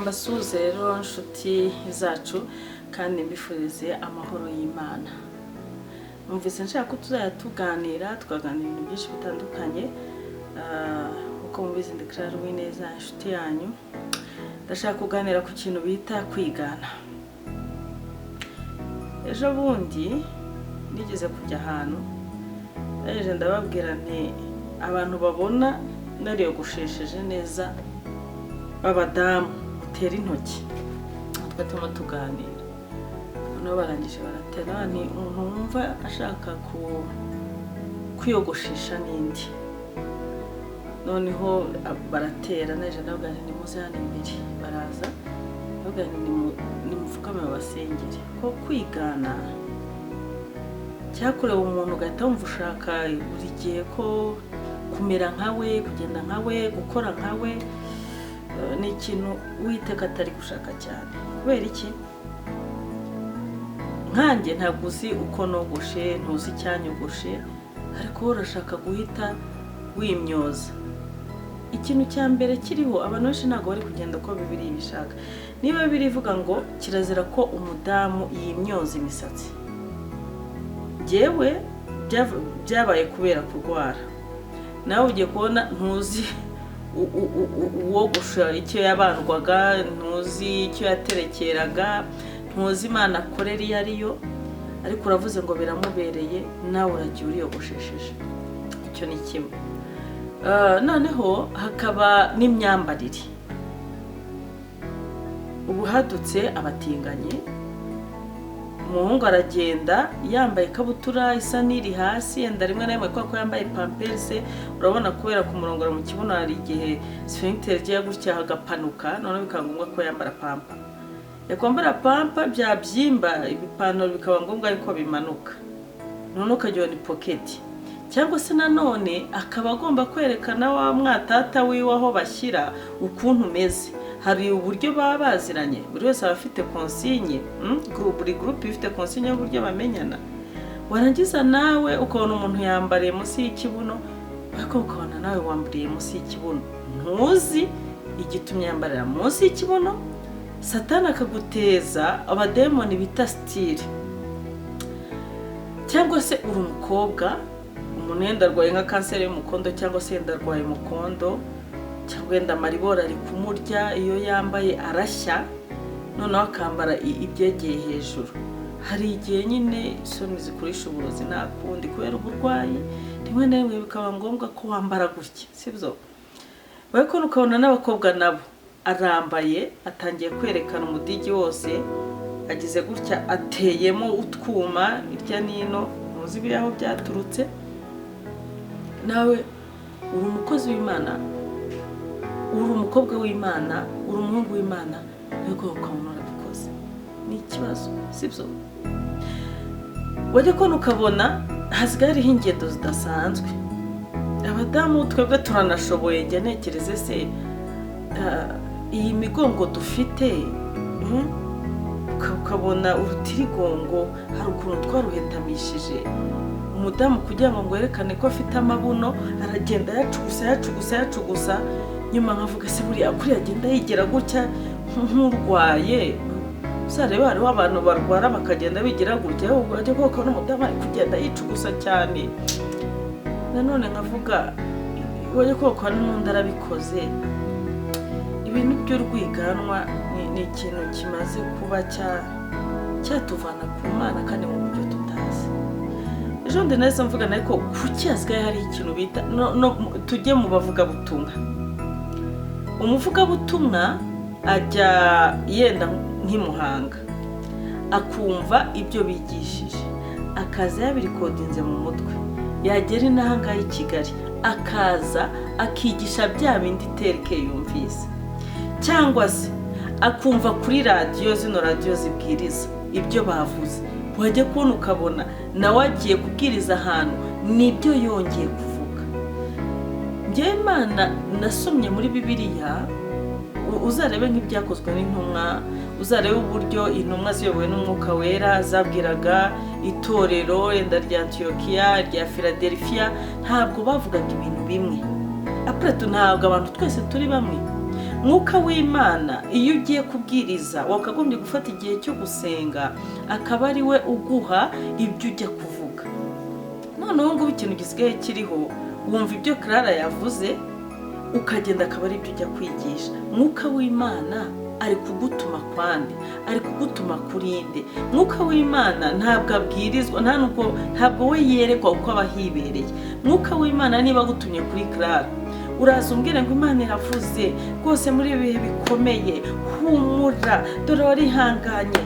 Mbasuhuze rero nshuti zacu, kandi mbifurize amahoro y'Imana. Numvise nshaka ko tuzajya tuganira, tukaganira ibintu byinshi bitandukanye. Uko mubizi, ndi Clara Uwineza, inshuti yanyu. Ndashaka kuganira ku kintu bita kwigana. Ejo bundi nigeze kujya ahantu, ndangije ndababwira nti: "Abantu babona nariyogoshesheje neza b'abadamu, mutere intoki." Twe turimo tuganira, noneho barangije baratera. Ni umuntu wumva ashaka kwiyogoshesha n'indi, noneho baratera. Naje ndababwira nti: "Nimuze hano imbere." Baraza. Ndababwira nti: "Nimupfukame babasengere." Ko kwigana cyakorewe umuntu, ugahita wumva ushaka buri gihe ko kumera nka we, kugenda nka we, gukora nka we, ni ikintu Uwiteka atari gushaka cyane. Kubera iki? Nkanjye ntabwo uzi uko nogoshe, ntuzi icyanyogoshe, ariko wowe urashaka guhita wimyoza. Ikintu cya mbere kiriho, abantu benshi ntabwo bari kugenda uko Bibiliya ibishaka. Niba Bibiliya ivuga ngo kirazira ko umudamu yimyoza imisatsi, njyewe byabaye kubera kurwara. Nawe ugiye kubona, ntuzi uwogosha icyo yabandwaga, ntuzi icyo yaterekeraga, ntuzi Imana akorera iyo ariyo, ariko uravuze ngo biramubereye, nawe uragiye uriyogoshesheje. Icyo ni kimwe. Noneho hakaba n'imyambarire. Ubu hadutse abatinganyi. Umuhungu aragenda yambaye ikabutura isa n'iri hasi, yenda rimwe na rimwe kubera ko yambaye pampers, urabona, kubera kumurongora mu kibuno, hari igihe sphincter igiye gutya hagapanuka, noneho bikaba ngombwa ko yambara pampa. Yakwambara pampa, byabyimba ibipantaro, bikaba ngombwa yuko bimanuka, noneho ukagira ni pocket. Cyangwa se nanone akaba agomba kwerekana wa mwatata wiwe aho bashyira ukuntu umeze. Hari uburyo baba baziranye, buri wese aba afite consigne, buri groupe ifite consigne y'uburyo bamenyana. Warangiza nawe ukabona umuntu yambariye munsi y'ikibuno, ariko ukabona nawe wambariye munsi y'ikibuno, ntuzi igitumye yambarira munsi y'ikibuno. Satani akaguteza abademoni bita style. Cyangwa se uri umukobwa, umuntu yenda arwaye nka kanseri y'umukondo, cyangwa se yenda arwaye umukondo, cyangwa yenda amaribori ari kumurya, iyo yambaye arashya, noneho akambara ibyegeye hejuru. Hari igihe nyine isoni zikurisha uburozi, nta kundi, kubera uburwayi, rimwe na rimwe bikaba ngombwa ko wambara gutya, sibyo? Ariko ukabona n'abakobwa nabo arambaye, atangiye kwerekana umudigi wose, agize gutya, ateyemo utwuma hirya n'ino, ntuzi biriya aho byaturutse. Nawe uri umukozi w'Imana, uri umukobwa w'Imana, uri umuhungu w'Imana, ariko ukabona urabikoze, ni ikibazo, sibyo? Wajya kubona ukabona hasigaye hariho ingendo zidasanzwe. Abadamu twebwe turanashoboye. Njya ntekereze se, iyi migongo dufite, ukabona urutirigongo hari ukuntu twaruhetamishije. Umudamu kugira ngo werekane ko afite amabuno, aragenda yacugusa, yacugusa, yacugusa. Nyuma nkavuga: "Se buriya kuriya agenda yigira gutya nk'urwaye?" Uzarebe, hariho abantu barwara bakagenda bigira gutya, wajya kubona umudamu ari kugenda yicugusa cyane. Nanone nkavuga, wajya kubona n'undi arabikoze. Ibintu by'urwiganwa ni ikintu kimaze kuba cyatuvana ku Mana, kandi mu buryo tutazi. Ejo bundi nahise mvuga, ariko kuki hasigaye hari ikintu bita no, tujye mu bavugabutumwa. Umuvugabutumwa ajya yenda nk'imuhanga, akumva ibyo bigishije, akaza yabirikodinze mu mutwe, yagera inaha ngaha i Kigali, akaza akigisha bya bindi terike yumvise, cyangwa se akumva kuri radiyo, zino radiyo zibwiriza, ibyo bavuze, wajya kubona ukabona nawe agiye kubwiriza ahantu, nibyo yongeye kuvuga. Njyewe Imana nasomye muri Bibiliya, uzarebe nk'Ibyakozwe n'Intumwa, uzarebe uburyo intumwa ziyobowe n'Umwuka Wera zabwiraga itorero wenda rya Antiyokiya, rya Filadelfiya, ntabwo bavugaga ibintu bimwe. Après tout, ntabwo abantu twese turi bamwe. Mwuka w'Imana, iyo ugiye kubwiriza, wakagombye gufata igihe cyo gusenga, akaba ari we uguha ibyo ujya kuvuga. None ubu ngubu ikintu gisigaye kiriho, wumva ibyo Clara yavuze, ukagenda akaba ari ibyo ujya kwigisha. Mwuka w'Imana ari kugutuma kwande? Ari kugutuma kuri nde? Mwuka w'Imana ntabwo abwirizwa, nta nubwo, ntabwo we yerekwa uko aba ahibereye. Mwuka w'Imana niba agutumye kuri Clara, uraza umbwire ngo Imana iravuze rwose, muri ibi bihe bikomeye, humura, dore warihanganye.